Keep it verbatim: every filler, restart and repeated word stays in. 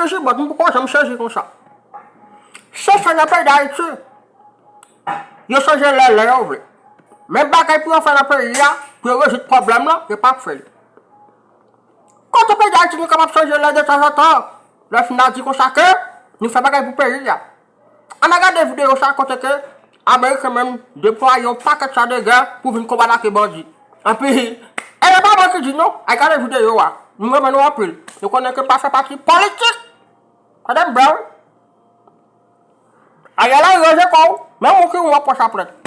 Sezi bòt, m poko janm sezi konsa. Se sa nan peyi Dayiti. Yo chanje lè lè yo vle. Men bagay pou yo fè nan peyi a, pou yo rezoud pwoblèm lan, yo p ap fè li. Kote peyi Dayiti nou kapab chanje lè detanzantan? Lè fini a di konsa ke nou fè bagay pou peyi a. Ann al gade videyo sa kote ke Ameriken menm deplwaye yon pakèt cha de gè pou vin konbat ak bandi. Epi, e yo pa mwen ki di non, al gade videyo a. Nou renmen nou anpil. Nou konnen ke pa fè pati politik. Tande m byen wi. Ariel Henry ranje kò w, menm ou ki ou an pòch a plèt.